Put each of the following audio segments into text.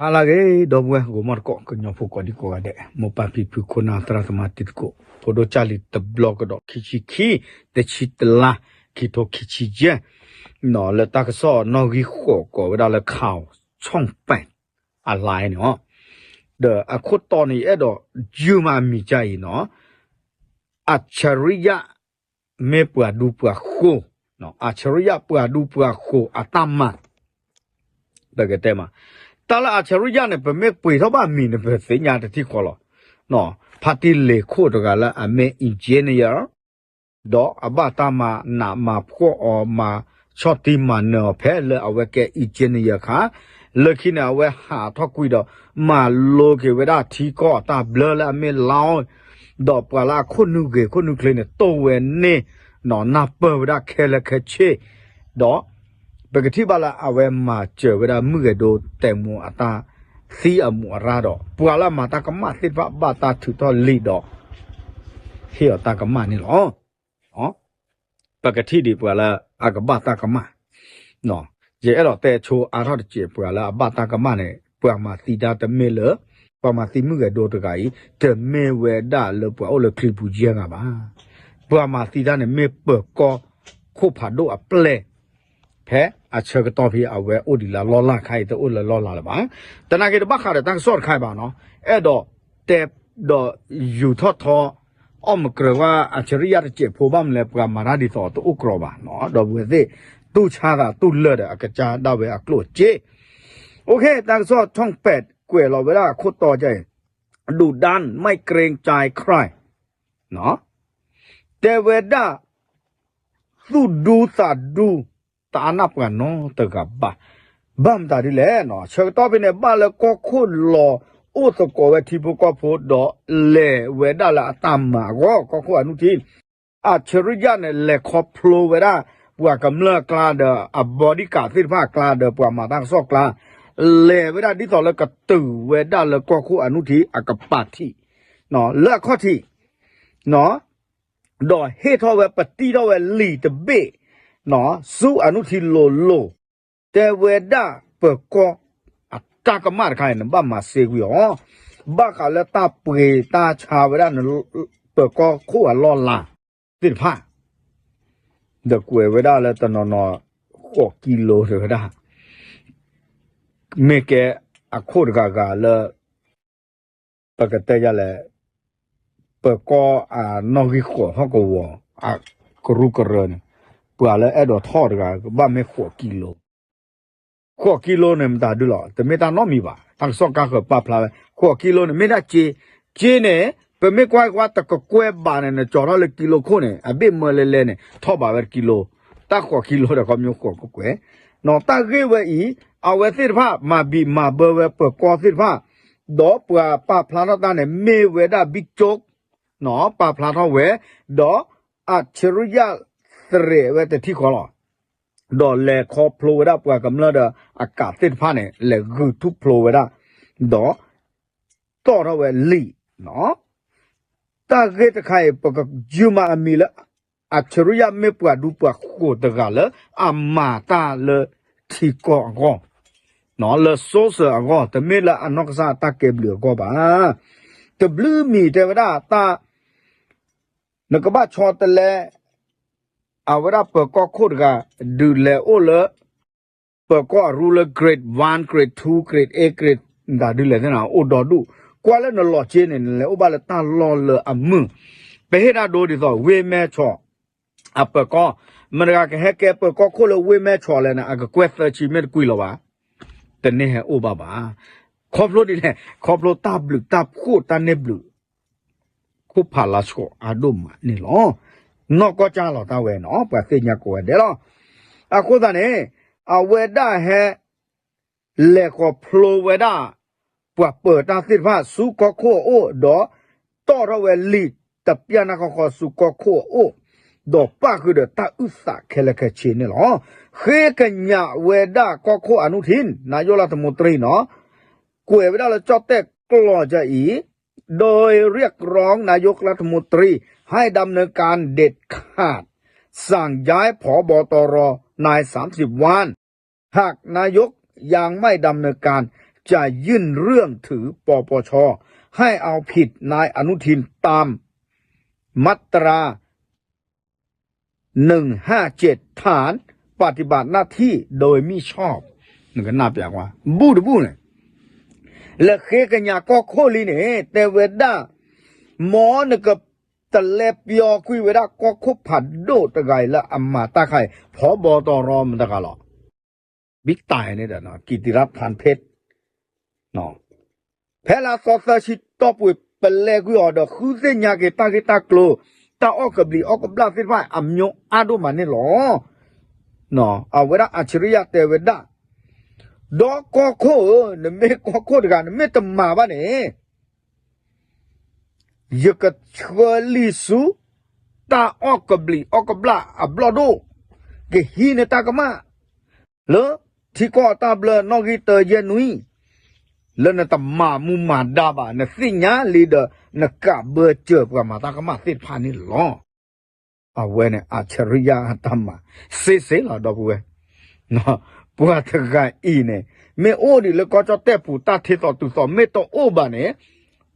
ဟါလၢအဂ့ၤ ဒီပုၢ်ဝဲၢ် ဂီၤမီၢ်တကိး ကညီဖိကိးဒံကိးဂၤဒဲး မိၢ်ပၢ်ဖံဖု ခိၣ်နၢ်သရၣ်သမါတံၤသကိး ဖိဒိၣ်ကၢ်လံၤတဘျီကဒီး ခံဆံခံ တဆံတလါ ခံထိခံဆံယဲၢ် လၢတၢ်ကစီၣ်နီၣ်ဂံၢ်ဃိးကိးဝဲဒၣ်လၢ ข่าวช่องแปด အ live န့ၣ်လီၤ. ဒီးအခိၣ်တီန့ၣ် ယအဲၣ်ဒိးယုၢ်မးအမံၤဒ်အံၤနီၤ အၣ်ဆၣ်ရံယၣ် မ့ၢ်ပှၤဒူပှၤဃိၤ, အၣ်ဆၣ်ရံယၣ်ပှၤဒူပှၤဃိၤအတၢ်မၤ ပကတဲမး, တၢ်လၢအၣ်ဆၣ်ရံယၣ်န့ၣ် ပမ့ၢ်ပှ့ၤထီၣ်ဘၣ်မံၤန့ၣ် ပသ့ၣ်ညါတထံၣ်ဃီလီၤ. ဖါတံၢ်လ့ၤခိၣ်တဂၤလၢအမ့ၢ် engineer ဒီးအဘၣ်တၢ်မၤနးမၤဖှီၣ်အီၤ မၤဆီၣ်တံၢ်မၤနၢၤအီၤဖဲလၢအဝဲကဲ engineer အခါ, လၢခံန့ၣ် အဝဲဟးထီၣ်ကွံာ်ဒီး မၤလိက့ၤဝဲဒၣ်ထံကီၢ်အတၢ်ဘျၢလၢအမ့ၢ်လါအီၤ, ဒီးပှၤလၢအခိၣ်နူာ်ဂ့ၤခိၣ်နူာ်ချ့န့ၣ် တိၢ်ဝဲန့ၢ် နၢ်ပၢၢ်ဝဲဒၣ်ခဲလၢာ်ခဲဆ့, ဒီး ပကထံၣ်ဘၣ်လၢအဝဲမၤစၢၤဝဲဒၣ်မုၢ်ဂဲၤဒိတဲာ်မိၢ်အတၢ်သံအမူးအရၢ်ဒီး ပှၤလၢအမၤတၢ်ကမၣ်သ့ၣ်တဖၣ်ဘၣ်တၢ်ထုးထီၣ်လံာ်ဒီး ဟ့ၣ်အီၤတၢ်ကမၣ်န့ၣ်လီၤ. ပကထံၣ်ဒံးပှၤလၢအကဘၣ်တၢ်ကမၣ်, ယအဲၣ်ဒိးတဲဆိအါထီၣ်တစဲး ပှၤလၢအဘၣ်တၢ်ကမၣ်န့ၣ် ပှၤမၤသံတၢ်တမ့ၢ်လၢ ပှၤမၤသံမုၢ်ဂဲၤဒိတဂၤအံၤ တမ့ၢ်ဝဲဒၣ်လၢပှၤအိၣ်လၢချံပူၤယဲၢ်ဂၤဘၣ်. ပှၤမၤသံတၢ်န့ၣ်မ့ၢ်ပၢၤကီၢ်ခိၣ်ဖးဒိၣ်အပျဲၢ် ဖဲအဆၢကတီၢ်ဖဲအဝဲအိၣ်ဒံးလၢလီၢ်လၢ်ခါအံၤ တအိၣ်လၢလီၢ်လၢ်လၢၤဘၣ်. သနာ်က့တဘၣ်ဃးဒီးတၢ်ကစီၣ်တခါအံၤဘၣ်နီၤ, အဲၣ်ဒိးတဲဒီးယူၤထီၣ်ထီ အီၣ်မကြၢးဝဲအၣ်ဆၣ်ရံယၣ်တစဲးဖိဘၣ်မနုၤလဲၣ် ပှၤမၤတၢ်ဒ်သိးတအိၣ်ကြီဘၣ်နီၤ, ဒီပုၢ်ဝဲၢ်သ့ၣ် တူၢ်ဆါသးတူၢ်လၢာ်ဒီးအကစၢ်ဒၣ်ဝဲအကျိၣ်အစ့, တၢ်ကစီၣ် ช่องแปด ကွဲးလီၤဝဲဒၣ်အခိၣ်တီကအံၤ ดุดันไม่เกรงใจใคร တဲဝဲဒၣ် သူၣ်ဒူသးဒူ တအါနၢ်ပှၤနီတဂၤဘၣ်. ဘၣ်မတၤဒ်လဲၣ်, ဆၢကတီၢ်ဖဲန့ၣ် ဘၣ်လၢကီၢ်ခိၣ်လီၤအိၣ်သကိးဝဲထံဖိကီၢ်ဖိဒီးလဲၤဝဲဒၣ်လၢအတၢ်မၤအဂီၢ် ကီၢ်ခိၣ်အနုထံ အၣ်ဆၣ်ရံယၣ်န့ၣ် လဲၤခီဖျိဝဲဒၣ် ပှၤကမျၢၢ်အကျါဒီး အ bodyguard သ့ၣ်တဖၣ်အကျါဒီး ပှၤမၤတၢ်ကစီၣ်အကျါ လဲၤဝဲဒၣ်ဒ်သိးလၢကတုၤဝဲဒၣ်လၢကီၢ်ခိၣ်အနုထံအကပၤထံး လၢအခီၣ်ထံး ဒီးဟ့ၣ်ထီၣ်ဝဲပတံထီၣ်ဝဲလံာ်တဘ့ၣ် ဆူအနုထံလိၤလိၤ တဲဝဲဒၣ်ပၢၤကီၢ်အတၢ်ကမၣ်တခါအံၤန့ၣ် ဘၣ်မၤစ့ကွံာ်အီၤ ဘၣ်ဃးလၢတၢ်ပှ့ၤတၢ်ဆါဝဲဒၣ် ပၢၤကီၢ်ခိၣ်အလီၢ်လၤသ့ၣ်တဖၣ် ဒီးကွဲးဝဲဒၣ်လၢတနီၤနီၤ ဃိးကံလိတဲဝဲဒၣ် မ့ၢ်ကဲအခိၣ်တဂၤဂၤလၢ ပကတဲယၤလဲၣ် ပၢၤကီၢ်အနီၣ်ဂံၢ်ဃိးဟီၣ်ကဝီၤ အကရူၢ်ကရၢန့ၣ် ပှၤလၢအဲၣ်ဒိးထီၣ်တဂၤ ကဘၣ်မ့ၢ်ဃိးကံလိ ဃိးကံလိန့ၣ် မတၤဒုလီၤ တမ့ၢ်တၢ်နီတမံၤဘၣ်. တၢ်ကစီၣ်ကါဃၢၤပာ်ဖျါဝဲ ဃိးကံလိန့ၣ် မ့ၢ်ဒၣ်စ့, စ့န့ၣ် ပမ့ၢ်ကွၢ်ကွၢ်တကကွဲၢ်ဘးန့ၣ် နကၠီၤထီၣ်လၢကံလိခိၣ်န့ၣ် အဘ့ၣ်မၢလဲၤလဲၤန့ၣ် ထီၣ်ဘးဝဲတကံလိ, တၢ်ဃိးကံလိဒီးခီဖျိဃိးကကွဲၢ်, တၢ်ဂ့ၢ်ဝဲအံၤ အဝဲသ့ၣ်တဖၣ် မၤဘံးမၤဘၢဝဲပၢၤကီၢ်သ့ၣ်တဖၣ်, ဒီးပှၤပာ်ဖျါထီၣ်တၢ်န့ၣ် မ့ၢ်ဝဲဒၣ် ဘံၣ်ကၠိၣ် ပာ်ဖျါထီၣ်ဝဲ, ဒီးအၣ်ဆၣ်ရံယၣ်သရဲးဝဲတထံၣ်ဃီလီၤ. ဒီးလဲၤခီဖျိဝဲဒၣ်ပှၤကမျၢၢ်ဒီးအကးသ့ၣ်တဖၣ်န့ၣ် လဲၤဂုာ်ထူၣ်ဖျိဝဲဒၣ်, ဒီးတီၣ်ထီၣ်ဝဲလံာ်, တၢ်ဂ့ၢ်တခါအံၤ ပကယုၢ်မးအမံၤလၢ အၣ်ဆၣ်ရံယၣ် မ့ၢ်ပှၤဒူပှၤဃိၤတဂၤလၢအမၤတၢ်လၢထံကီၢ်အဂီၢ်, လၢ social အဂီၢ်, တမ့ၢ်လၢအနီၢ်ကစၢ်အတၢ်ကဲဘျုးအဂီၢ်ဘၣ်. တဘျုးမံၤတဲဝဲဒၣ်တၢ် နကဘၣ်ဆီတလဲ အဝဲဒၣ်ပၢၤကီၢ်ခိၣ်တဂၤ ဒုးလဲၤအိၣ်လၢ ပၢၤကီၢ်အရူလၢ grade one, grade two, grade A, grade မတၤဒုလဲၣ်သ့ၣ်နၤ အိၣ်ဒီဒူၣ်, ကွၢ်လၢနလီၤစ့န့ၣ် နလဲၤအိၣ်ဘၣ်လၢတၢ်လီၢ်လၢအမုာ်, ပဟ့ၣ်တၢ်ဒိဒ်သိး ဝ့ၢ်မဲၢ်ဆီး အပၢၤကီၢ်, မတၤဂၤကဟဲကဲပၢၤကီၢ်ခိၣ်လၢဝ့ၢ်မဲၢ်ဆီးလဲၣ်န့ၣ် အကကွဲၢ်သၢဆံမ့ၢ်တကွံာ်လီၤဘၣ်, တန့ၢ်ဟဲအိၣ်ဘၣ်ဘၣ်. ခီဖျိဒ်လဲၣ်, ခီဖျိတၢ်ဘျုးတၢ်ဖှိၣ်တၢ်န့ၢ်ဘျုး ခိၣ်ဖးလါဆှီအဒိၣ်မးန့ၣ်လီၤ. နီၢ်ကီၢ်ကၢ်လီၤတၢ်ဝဲနီၤ ပှၤသ့ၣ်ညါကိးဂၤဒဲးလီၤ. အဃိသတးန့ၣ် အဝဲဒၣ်ဟဲ လဲၤခီဖျိဝဲဒၣ် ပှၤပၢၤတၢ်သ့ၣ်တဖၣ်ဆူကီၢ်ခိၣ်အအိၣ် ဒီးတီၣ်ထီၣ်ဝဲလံာ်တပျၢ်နၢ်ဃီဃီဆူကီၢ်ခိၣ်အအိၣ် ဒီးပၣ်ဃုာ်ဒီးတၢ်အုၣ်သးခဲလၢာ်ခဲဆ့န့ၣ်လီၤ. ဃ့ကညးဝဲဒၣ်ကီၢ်ခိၣ်အနုထံ နာယိၣ်လၢထမူတရံနီၤ ကွဲးဝဲဒၣ်လၢကၠီၣ်တဲၣ်ကျိာ်ကအံၤ โดยเรียกร้องนายกรัฐมนตรีให้ดำเนินการเด็ดขาด สั่งย้าย ผบ.ตร ใน สามสิบวัน หากนายกยังไม่ดำเนินการ จะยื่นเรื่องถึง ปปช ให้เอาผิดนายอนุทินตามมาตรา หนึ่งห้าเจ็ด ฐานปฏิบัติหน้าที่โดยมิชอบ နကနၢ်ပၢၢ်ကွၢ် ဘူၣ်တဘူၣ်န့ၣ် လၢဃ့ကညးကီၢ်ခိၣ်လံန့ၣ် တဲဝဲဒၣ် မ်နက တလဲၤပျီကွံာ်ဝဲဒၣ်ကီၢ်ခိၣ်ဖးဒိၣ်တဂၤအံၤလၢအမၤတၢ်ခါအံၤ ဖီဘီတရီမတဂၤလီၤ. ဘံၣ်တၢ်န့ၣ်ဒီး ကံၣ်တံၤရၣ်ဖၣ်ဖ့း ဖဲလါသီသၢဆံတီၢ်ပူၤ ပလဲၤကွံာ်အီၤဒီး ဃုသ့ၣ်ညါက့ၤတၢ်ဂ့ၢ်တၢ်ကျိၤ တၢ်အီၣ်ကဘျံးအီၣ်ကဘျၣ်သ့ၣ်တဖၣ် အမျိုးအါဒိၣ်မးန့ၣ်လီၤ. အဝဲဒၣ်အၣ်ဆရံယါတဲဝဲဒၣ် ဒီးကီၢ်ခိၣ်ဧၢ, နမ့ၢ်ကီၢ်ခိၣ်တဂၤ နမ့ၢ်တမၤဘၣ်န့ၣ် ယကဆှၢလံာ်ဆူ တၢ်အီၣ်ကဘျံးအီၣ်ကဘျၣ်အဘျီၣ်ဒိၣ်, ကဟံးနတၢ်ကမၣ် လၢထံကီၢ်အတၢ်ဘျၢ နီၣ်ဂံၢ်တၢ ယဲၢ်နွံ, လၢနတမၤမူမၤဒါဘၣ် နသ့ၣ်ညါလံဒီး နကးဘၢစၢၤပှၤမၤတၢ်ကမၣ်သ့ၣ်တဖၣ်န့ၣ်လီၤ. အဝဲန့ၣ် အၣ်ဆရံယါအတၢ်မၤ စ့စ့လီၤ ဒီပုၢ်ဝဲၢ် ပှၤတဂၤအံၤန့ၣ် မ့ၢ်အိၣ်ဒံးလၢကီၢ်ကၠီၣ်တဲၣ်ပူၤ တၢ်ထ့သိးတုၤသိး မ့ၢ်တအိၣ်ဘၣ်န့ၣ်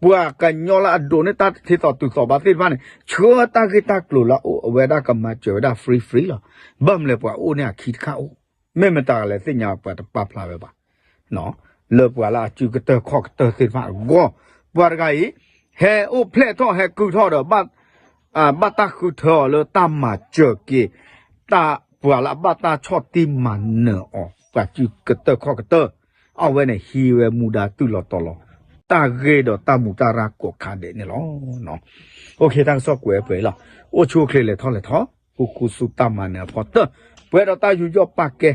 ပှၤကညီလၢအဒိးန့ၢ်တၢ်ထ့သိးတုၤသိးဘၣ်သ့ၣ်တဖၣ်န့ၣ် ဆှၢတၢ်ဂ့ၢ်တၢ်ကျိၤလၢအအိၣ် အဝဲဒၣ်ကမၤစၢၤဝဲဒၣ် free free လီၤ. ဘၣ်မနုၤလဲၣ် ပှၤအိၣ်န့ၢ်အခံတခါအိၣ်, မ့ၢ်မတၤလဲၣ်သ့ၣ်ညါ ပှၤတပာ်ဖျါဝဲဘၣ် လၢပှၤလၢအစုကတၢၢ်ခီၣ်ကတၢၢ်သ့ၣ်တဖၣ်အဂီၢ်, ပှၤတဂၤအံၤ ဟဲအိၣ်ဖျဲၣ်ထီၣ်ဟဲကုၢ်ထီၣ်ဒီး ဘၣ်တၢ်ဃုထၢအီၤလၢတၢ်မၤစၢၤက့ၤ တၢ်ပှၤလၢအဘၣ်တၢ်ဆီၣ်တံၢ်မၤနၢၤအီၤ ပှၤစုကတၢၢ်ခီၣ်ကတၢၢ်, အဝဲန့ၣ်ဟံးဝဲမူဒါတုၤလီၤတီၤလီၤ, တၢ်ဂ့ၤဒီးတၢ်မူတၢ်ရၢ်ကိးခါဒဲးန့ၣ်လီၤ. အိၣ်ခ့ တၢ်ကစီၣ်ကွဲးပှဲၤလီၤ. အိၣ်ဆူၣ်အိၣ်ချ့လဲၤထီၣ်လဲၤထီ, ဃူဃူဆူတၢ်မၤနၢၤအဖီတၢၢ်, ပှဲၤဒီးတၢ်ယူးယီၣ်ပာ်ကဲ